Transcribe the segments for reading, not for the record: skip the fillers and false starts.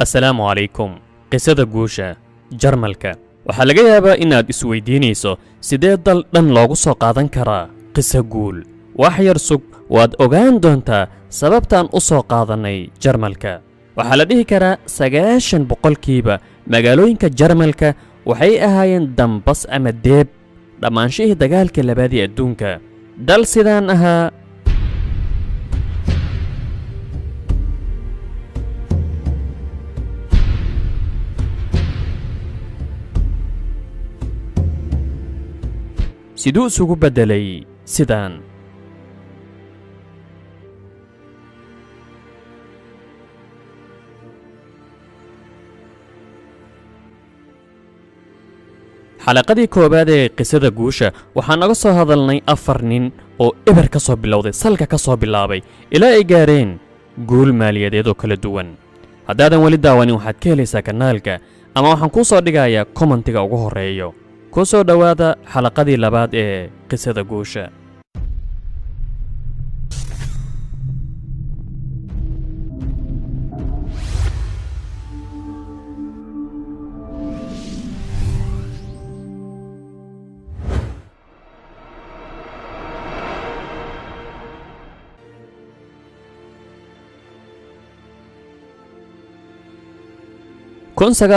Assalaamu calaykum. Qisada guusha Jarmalka. Waxaa laga yaabaa inaad isweydiinayso, sidee dal dhan loogu soo qaadan karaa qiso guul? Wax yar sug, waad ogaan doontaa sababtaan u soo qaadannay Jarmalka. Waxaa la dhihi karaa 90% magaalooyinka Jarmalka waxay ahaayeen dambas ama deeb dhammaanshihii dagaalkii labaad ee adduunka. Dal sidaan ahaa siduu isugu beddelay sidaan? Xalaqadii koowaad ee qisada guusha waxaan naga soo hadalnay 4 nin oo eber ka soo bilowday, salka ka soo bilaabay ilaa ay gaareen guul maaliyadeed oo kala duwan. Haddaadan weli daawanin, waxaad ka helaysaa kanaalka ama waxaan kuu soo dhigayaa commentiga ugu horreeyo. Ku soo dhowaada xalaqadii labaad ee qisada guusha.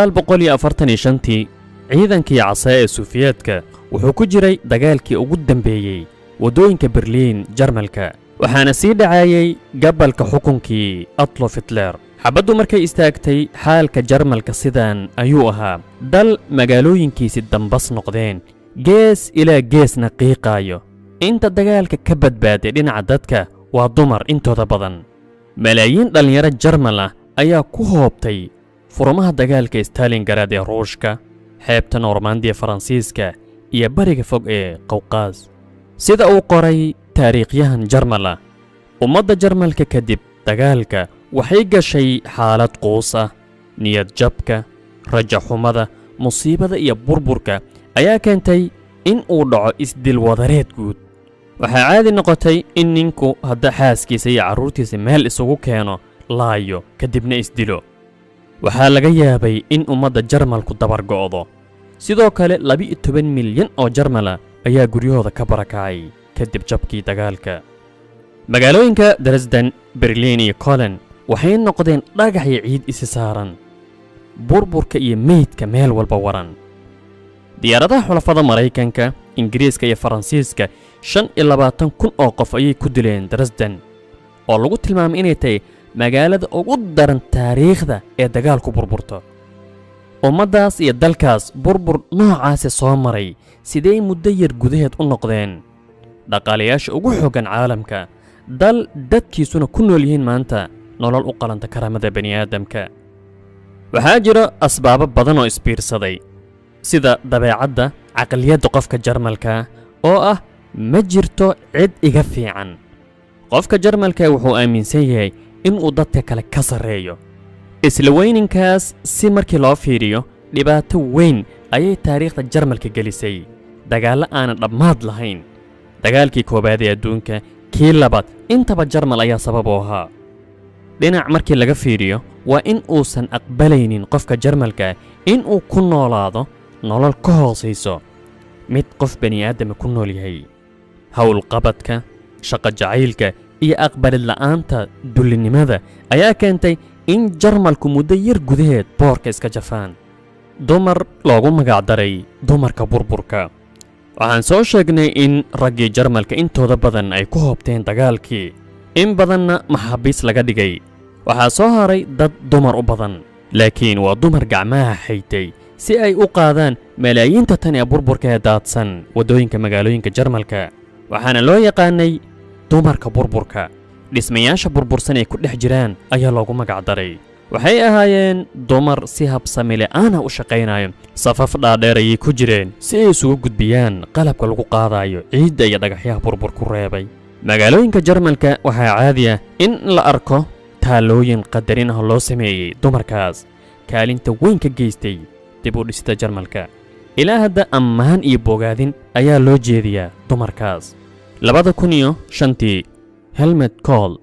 1945-tii ciidankii casee ee Suufiyeedka wuxuu ku jiray dagaalkii ugu dambeeyey waddooyinka Berliin, Jarmalka, waxaana sii dhacayay gabalka xukunkii Adolf Hitler. Xabaddu markay istaagtay, xaalka Jarmalka sidaan ayuu ahaa: dal magaalooyinkiisi dambas noqdeen, gees ilaa geesna qiiqaayo. Inta dagaalka ka badbaaday dhinaca dadka waa dumar intooda badan. Malaayiin dhallinyaro Jarmal ah ayaa ku hoobtay furmaha dagaalka Stalingrad ee Ruushka, xeebta Normandiya Faransiiska iyo bariga fog ee Qowqaas. Sida uu qoray taariikhyahan Jarmal ah, ummadda Jarmalka kadib dagaalka waxay gashay xaalad quus ah. Niyad jabka, rajaxumada, musiibada iyo burburka ayaa keentay in uu dhaco isdilwadareed guud. Waxaa caadi noqotay in ninku hadda xaaskiisa iyo carruurtiisa meel isugu keeno, laayo, kadibna isdilo. Waxaa laga yaabay in ummadda Jarmalku dabargo'do. Sidoo kale 12 milyan oo Jarmala ayaa guryahooda ka barakacay kadib jabkii dagaalka. Magaalooyinka Dresden, Berliin iyo Colen waxay noqdeen dhagax iyo ciid isi saaran, burburka iyo meydka meel walba waran. Diyaaradaha xulafada Maraykanka, Ingiriiska iyo Faransiiska 25,000 oo qof ayay ku dileen Dresden, oo lagu tilmaamay inay tahay magaalada ugu daran taariikhda ee dagaalku burburto. Ummaddaas iyo dalkaas burbur noocaasi soo maray sidee muddo yar gudaheed u noqdeen dhaqaalayaasha ugu xooggan caalamka, dal dadkiisuna ku nool yihiin maanta nolol u qalanta karaamada bani'aadamka? Waxaa jira asbaabo badan oo isbiirsaday, sida dabeecadda caqliyadda qofka Jarmalka oo ah ma jirto cid iga fiican. Qofka Jarmalka wuxuu aaminsan yahay inuu dadka kale ka sarreeyo. Isla weyninkaas si markii loo fiiriyo, dhibaato weyn ayay taariikhda Jarmalka gelisay dagaallo aanan dhammaad lahayn. Dagaalkii koowaad ee adduunka, kii labaad, intaba Jarmal ayaa sabab u ahaa. Dhinac markii laga fiiriyo, waa in uusan aqbalaynin qofka Jarmalka in uu ku noolaado nolol ka hoosayso mid qof bani'aadama ku nool yahay. Howlqabadka, shaqo jacaylka iyo aqbalid la'aanta dullinimada ayaa keentay in Jarmalku muddo yar gudaheed boorka iska jafaan. Dumar loogu magacdaray dumarka burburka. Waxaan soo sheegnay in raggii Jarmalka intooda badan ay ku hoobteen dagaalkii, in badanna maxaabiis laga dhigay. Waxaa soo haray dad dumar u badan, laakiin waa dumar gacmaha xaytay si ay u qaadaan malaayiinta tan ee burburka ee daadsan waddooyinka magaalooyinka Jarmalka. Waxaana loo yaqaanay dumarka burburka. Dhismayaasha burbursan ay ku dhex jiraan ayaa loogu magacdaray. Waxay ahaayeen dumar si habsami la'aana u shaqaynayo. Safaf dhaadheer ayay ku jireen si ay isugu gudbiyaan qalabka lagu qaadayo ciidda iyo dhagaxyaha burbur ku reebay. Magaalooyinka Jarmalka waxaa caadi ah in la arko taalooyin qadarin ah loo sameeyey dumarkaas kaalinta weyn ka geystay dib u dhisida Jarmalka. Ilaa hadda ammaan iyo bogaadin ayaa loo jeediyaa dumarkaas. 2005-tii Helmut Kohl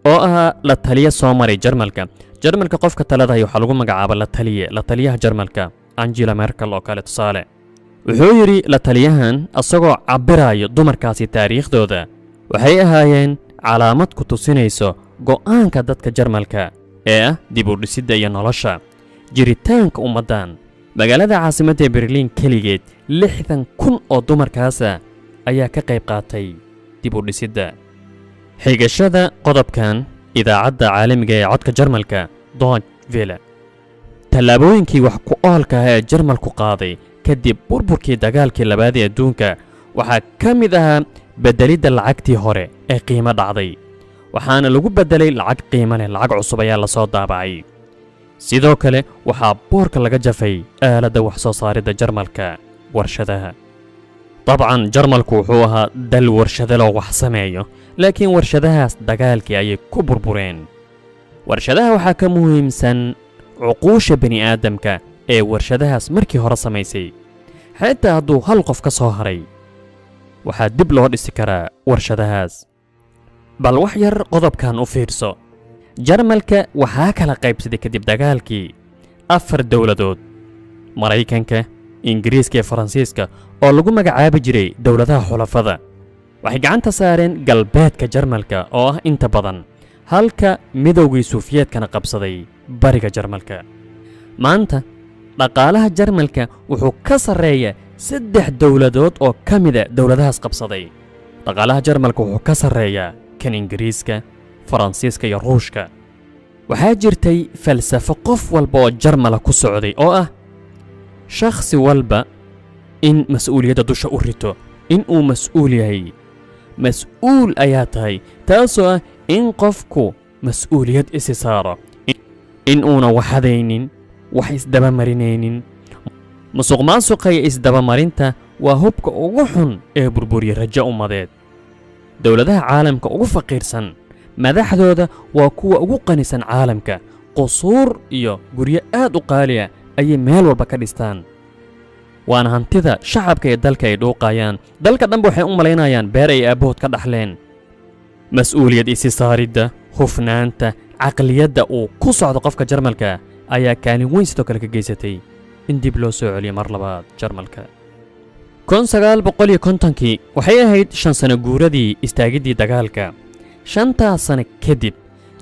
oo ahaa la taliya soo maray Jarmalka Jarmalka qofka talada haya waxaa lagu magacaaba la taliye, la taliyaha Jarmalka Angela Merkel oo kale tusaale. Wuxuu yidhi la taliyahan asagoo cabbirayo dumarkaasi taariikhdooda, waxay ahaayeen calaamad ku tusinayso go'aanka dadka Jarmalka ee ah dib u dhisidda iyo nolosha jiritaanka ummaddan. Magaalada caasimadda ee Berliin keligeed 60,000 oo dumarkaasa ayaa ka qayb qaatay dib u dhisidda. Xigashada qodobkan idaacadda caalamiga ee codka Jarmalka Deutsche Welle. Tallaabooyinkii wax ku oolka ah ee Jarmalku qaaday kadib burburkii dagaalkii labaad ee adduunka waxaa ka mid ahaa beddelidda lacagtii hore ee qiimo dhacday, waxaana lagu beddelay lacag qiimo leh, lacag cusub ayaa lasoo daabacay. Sidoo kale waxaa boorka laga jafay aaladda wax soo saaridda Jarmalka, warshadaha. Dabcan Jarmalku wuxuu ahaa dal warshado loo wax sameeyo, laakiin warshadahaas dagaalkii ayay ku burbureen. Warshadaha waxaa ka muhiimsan cuquusha bini'aadamka ee warshadahaas markii hore samaysay. Xitaa hadduu hal qof ka soo haray, waxaa dib loo dhisi karaa warshadahaas. Bal wax yar qodobkan u fiirso. Jarmalka waxaa kala qaybsaday kadib dagaalkii 4 dowladood: Maraykanka, Ingiriiska iyo Faransiiska oo lagu magacaabi jiray dowladaha xulafada. Waxay gacanta saareen galbeedka Jarmalka oo ah inta badan, halka midowgii Suufiyeedkana qabsaday bariga Jarmalka. Maanta dhaqaalaha Jarmalka wuxuu ka sarreeya 3 dowladood oo ka mida dowladahaas qabsaday. Dhaqaalaha Jarmalka wuxuu ka sarreeyaa kan Ingiriiska, Faransiiska iyo Ruushka. Waxaa jirtay falsafo qof walba oo Jarmala ku socday oo ah shakhsi walba in mas'uuliyadda dusha u rito, in uu mas'uul yahay. Mas'uul ayaa tahay, taasoo ah in qofku mas'uuliyad isi saaro, in uuna waxadaynin, wax isdabamarinaynin. Musuqmaasuqa iyo isdabamarinta waa hubka ugu xun ee burburiya rajo ummadeed. Dowladaha caalamka ugu faqiirsan madaxdooda waa kuwa ugu qanisan caalamka. Qusuur iyo guryo aad u qaaliya ayay meel walba ka dhistaan, waana hantida shacabka ee dalka ay dhuuqayaan. Dalka dhanba waxay u malaynayaan beer ay aabbahood ka dhaxleen. Mas'uuliyad isi saaridda, hufnaanta, caqliyadda uu ku socdo qofka Jarmalka ayaa kaalin weyn sidoo kale ka geysatay in dib loo soo celiyo mar labaad Jarmalka. 1950kii waxay ahayd 5 sano guuradii istaagiddii dagaalka. 5taas sano kadib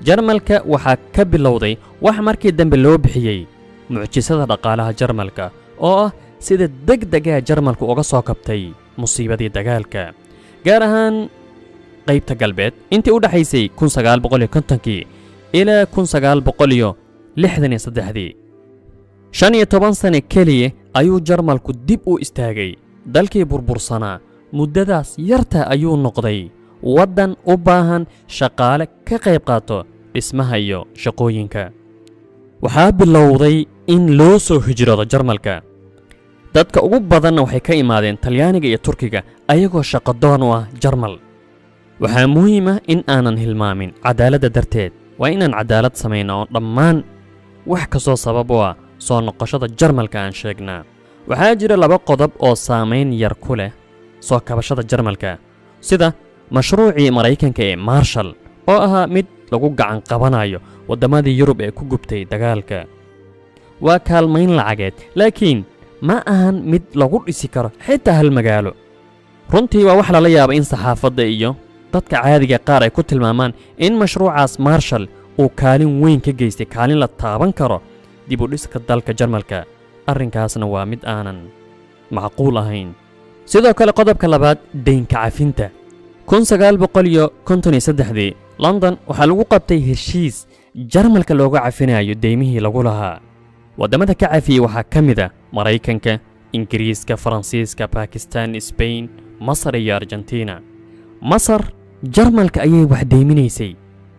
Jarmalka waxaa ka bilowday wax markii dambe loo bixiyey mucjisada dhaqaalaha Jarmalka, oo ah sida degdegaa Jarmalku uga soo kabtay musiibadii dagaalka, gaar ahaan qaybta galbeed intii u dhaxaysay 1950kii ilaa 1963dii. 15 sano keliya ayuu Jarmalku dib u istaagay. Dalkii burbursanaa muddadaas yarta ayuu noqday waddan u baahan shaqaale ka qayb qaato dhismaha iyo shaqooyinka. Waxaa bilowday in loo soo hijroodo Jarmalka. Dadka ugu badanna waxay ka imaadeen Talyaaniga iyo Turkiga ayagoo shaqadoon u ah Jarmal. Waxaa muhiim ah in aanan hilmaamin cadaaladda darteed. Waa inaan cadaalad samayno oo dhammaan wax kastoo sabab u ah soo noqoshada Jarmalka aan sheegnaa. Waxaa jira 2 qodob oo saamayn yar ku leh soo kabashada Jarmalka, sida mashruucii Maraykanka ee Marshall oo ahaa mid lagu gacan qabanayo waddamadii Yurub ee ku gubtay dagaalka. Waa kaalmayn lacageed, laakiin ma ahan mid lagu dhisi karo xitaa hal magaalo. Runtii waa wax lala yaaba in saxaafadda iyo dadka caadiga qaar ay ku tilmaamaan in mashruucaas Marshall uu kaalin weyn ka geystay, kaalin la taaban karo dib u dhiska dalka Jarmalka. Arrinkaasna waa mid aanan macquul ahayn. Sidoo kale qodobka labaad, deynka cafinta. 1953dii London waxaa lagu qabtay heshiis Jarmalka looga cafinayo deymihii lagu lahaa. Waddamada ka cafiyey waxaa ka mid ah Maraykanka, Ingiriiska, Faransiiska, Bakistan, Sbain, Masar iyo Argentina. Masar Jarmalka ayay wax deyminaysay.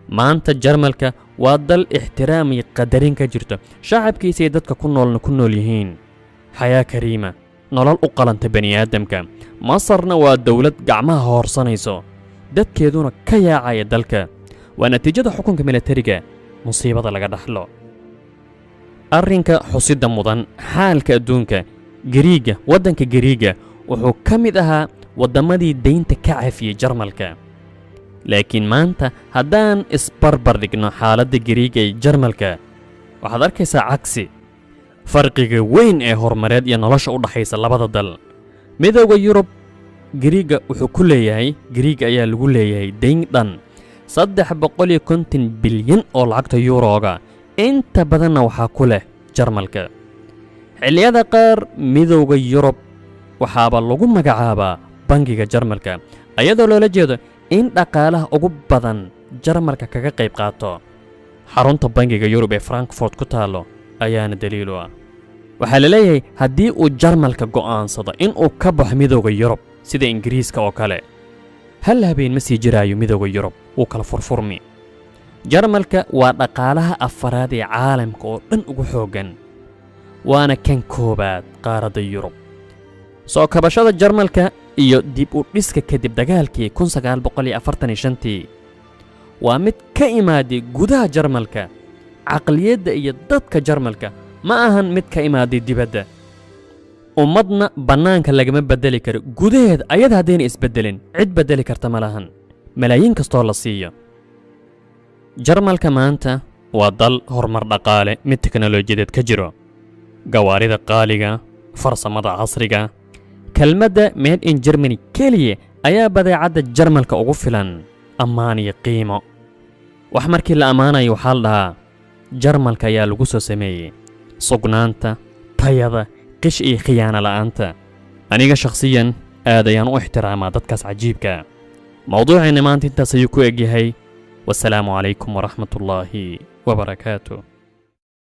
Maanta Jarmalka waa dal ixtiraam iyo qadarin ka jirto, shacabkiisa iyo dadka ku noolna ku nool yihiin xayaa kariima, nolol u qalanta bani'aadamka. Masarna waa dowlad gacmaha hoorsanayso, dadkeeduna ka yaacaya dalka. Waa natiijada xukunka milatariga, musiibada laga dhaxlo. Arrinka xusidda mudan, xaalka adduunka, Gariiga, waddanka Gariiga wuxuu ka mid ahaa waddamadii deynta ka cafiyey Jarmalka. Laakiin maanta haddaan isbarbar dhigno xaaladda Gariiga iyo Jarmalka, Waxaad arkaysaa cagsi farqiga weyn ee horumareed iyo nolosha u dhaxaysa labada dal. Midowda Yurub Giriiga wuxuu ku leeyahay, Giriiga ayaa lagu leeyahay dayn dhan 350 bilyan oo lacagta yuurooga, inta badanna waxaa ku leh Jarmalka. Xilliyada qaar Midowda Yurub waxaaba lagu magacaabaa bangiga Jarmalka, ayadoo loola jeedo in dhaqaalaha ugu badan Jarmalka kaga qayb qaato. Xarunta Bangiga Yurub ee Frankfurt ku taallo ayaana daliil u ah. Waxaa la leeyahay haddii uu Jarmalka go'aansado in uu ka baxo Midowda Yurub sida Ingiriiska oo kale, hal habeen ma sii jiraayo Midowda Yurub, wuu kala furfurmi. Jarmalka waa dhaqaalaha afaraad ee caalamka oo dhan ugu xooggan, waana kan koowaad qaaradda Yurub. Soo kabashada Jarmalka iyo dib u dhiska kadib dagaalkii 1945-tii waa mid ka imaaday gudaha Jarmalka, caqliyadda iyo dadka Jarmalka, ma ahan mid ka imaaday dibadda. Ummadna bannaanka lagama beddeli karo, gudaheeda ayada haddayna isbeddelin cid beddeli karta ma lahan, malaayiin kastoo la siiyo. Jarmalka maanta waa dal horumar dhaqaale, mid teknolojiyadeed ka jiro, gawaarida qaaliga, farsamada casriga. Kelmadda "Made in Germany" keliya ayaa badeecadda Jarmalka ugu filan ammaan iyo qiimo. Wax markii la ammaanayo waxaa la dhahaa Jarmalka ayaa lagu soo sameeyey, sugnaanta, tayada, qish iyo khiyaano la'aanta. Aniga shakhsiyan aad ayaan u ixtiraamaa dadkaas cajiibka. Mowduuceenna maanta intaas ayuu ku egyahay. Wasalaamu calaykum waraxmatullaahi wabarakaatu.